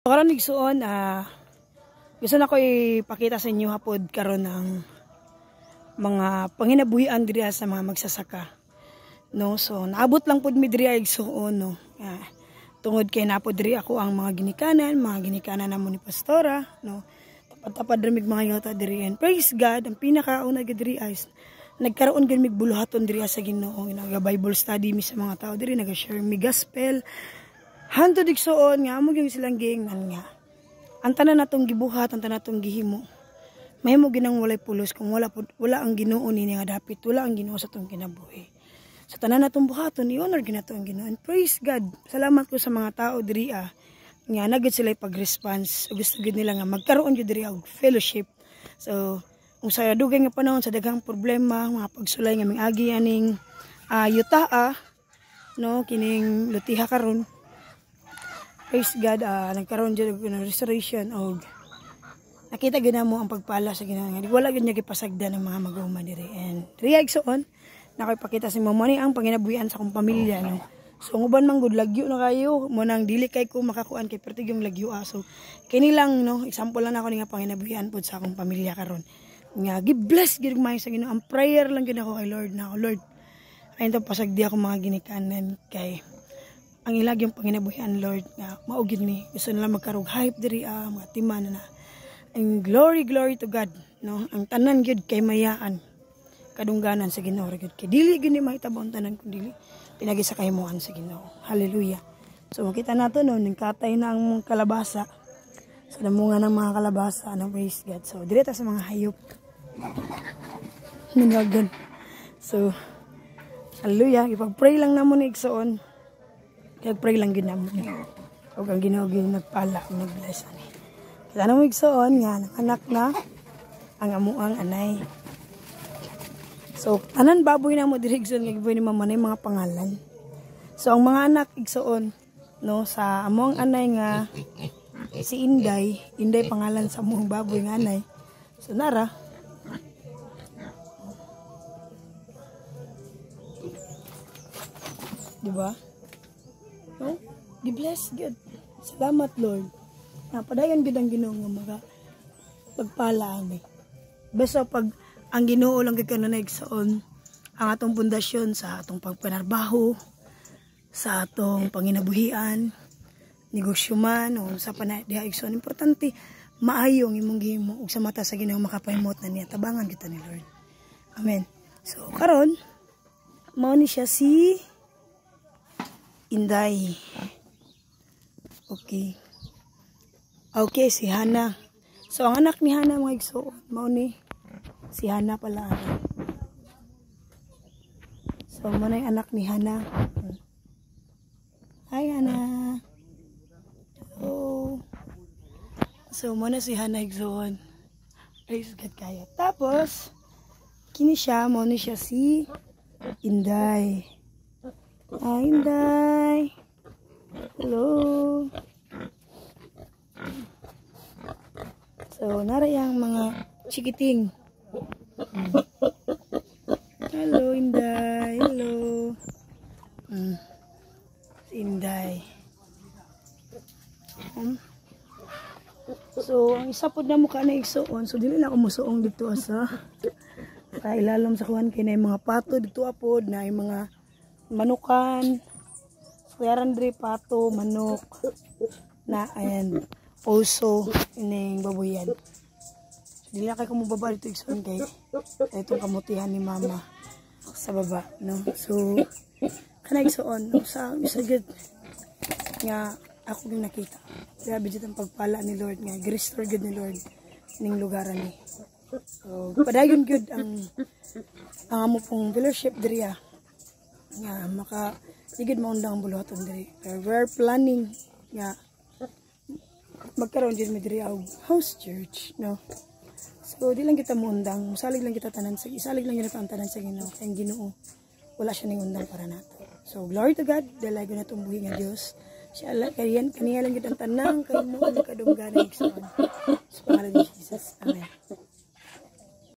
Karon, igsuon, gusto na ko ipakita sa inyo hapod karon ang mga panginabuhian diri sa mga magsasaka. No, so naabot lang pud mi diri, igsuon, no. Tungod kay napod diri ako ang mga ginikanan namo ni Pastora, no. Tapad-tapad ra mig mga yota diri, and praise God, ang pinakauna gid diri is nagkaroon gid mig buluhaton diri sa Ginoo. Naga Bible study mi sa mga tao diri, naga-share mi gospel. Hantod, igsuon, nga amo gyud silang giingnan nga ang tanan natong gibuhat, ang tanan natong gihimo, mahimo ginang walay pulos kung wala pud, wala ang Ginoo nini nga dapit, wala ang Ginoo sa atong kinabuhi. Sa tanan natong buhaton, i-honor ginato ang Ginoo. And praise God, salamat ko sa mga tao diri nga nagid sila pag-response. Gusto gid nila nga magkaroon gyud diri og fellowship. So kung sa dugay nga panahon, sa daghang problema, mga pagsulay nga ming agi aning yutaa, no, kining lutiha karon, praise God, nagkaroon jud og restoration og nakita gyud mo ang pagpala sa Ginoo. Wala gyud niya gipasagdan ng mga mag-uma diri. And diri, igsuon, nakoy pakita sa mo ni ang panginabuhian sa akong pamilya, no. So ang uban man gud lagyo na kayo mo nang dili kay ko makakuan kay pertig yung lagyo. So kini lang, no, example lang ako ni nga panginabuhian pud sa akong pamilya karon nga gi-bless gyud maayo sa Ginoo. Ang prayer lang gyud ako kay Lord na ako, "Lord, ayon to pasagdi ako mga ginikanan kay ang ilag yung panginabuhian, Lord, nga mao gyud ni gusto nila magkarog hype diri mga timan na." And glory, glory to God, no, ang tanan gyud kay mayaan, kadungganan sa Ginoo gyud, kay dili gyud ni mahitabo ang tanan kung dili pinagi sa kahimuan sa Ginoo. Hallelujah. So makita nato, no, ning katay na ang kalabasa. So namunga ng mga kalabasa, no. Praise God. So dire ta sa mga hayop nanagan. So hallelujah, ipag-pray lang namo ni, igsoon. Kaya pray lang gyud namo ni. Ug ang Ginoo gyud nagpala ug nag-bless ani. Kita na mo, igsoon, nga anak na ang amuang anay. So tanan baboy na mo diri, igsoon, nga gibuhi ni mama na mga pangalan. So ang mga anak, igsoon, no, sa among anay nga si Inday, Inday pangalan sa among baboy nga anay. So nara. Di ba? No? Gi-bless gyud. Salamat, Lord. Na padayon gyud ang Ginoo nga maga pagpala ani. Basta pag ang Ginoo lang gyud kanunay, igsoon, ang atong pundasyon sa atong pagpanarbaho, sa atong panginabuhian, negosyo man o sa pana diha, igsoon, importante maayo ang imong gihimo ug sa mata sa Ginoo makapahimot na niya, tabangan kita ni Lord. Amen. So karon mao ni siya si Inday. Okay. Okay, si Hana. So, ang anak ni Hana, mga igsoon, mao ni si Hana pala. So, mao na yung anak ni Hana. Hi, Hana. Hello. So, mao na si Hana, igsoon. Praise God kayo. Tapos, kini siya, mao ni siya si Inday. Hi, Inday. Hello. So, nara yung mga chikiting. Hello, Inday. Hello. Si Inday. So, ang isa pod na mukha na, igsuon. So, dili na ako musuong dito sa ilalom sa kuan kay na yung mga pato dito apod na yung mga manukan. So, yaran diri pato, manok na and also ining babuyan. So, dili na kay kumubaba dito, igsoon, kay itong kamutihan ni mama sa baba, no. So kana, igsoon, no, sa isa gud nga ako yung nakita. Grabe jud ang pagpala ni Lord nga gi-restore gud ni Lord ning lugaran ni. So padayon gyud ang amo pong fellowship diri nga maka di gid maundang ang buluhaton diri. Pero we're planning nga magkaroon din mi diri og house church, no. So di lang kita muundang, musalig lang kita tanan sa isalig lang kita ang tanan sa Ginoo. Kay ang Ginoo wala siya ning undang para nato. So glory to God, dahil na itong buhi nga Dios. Siya lang kaniya kaniya lang gid ang tanang kay mo kadungganan, igsoon. Sa pangalan ni Jesus. Amen.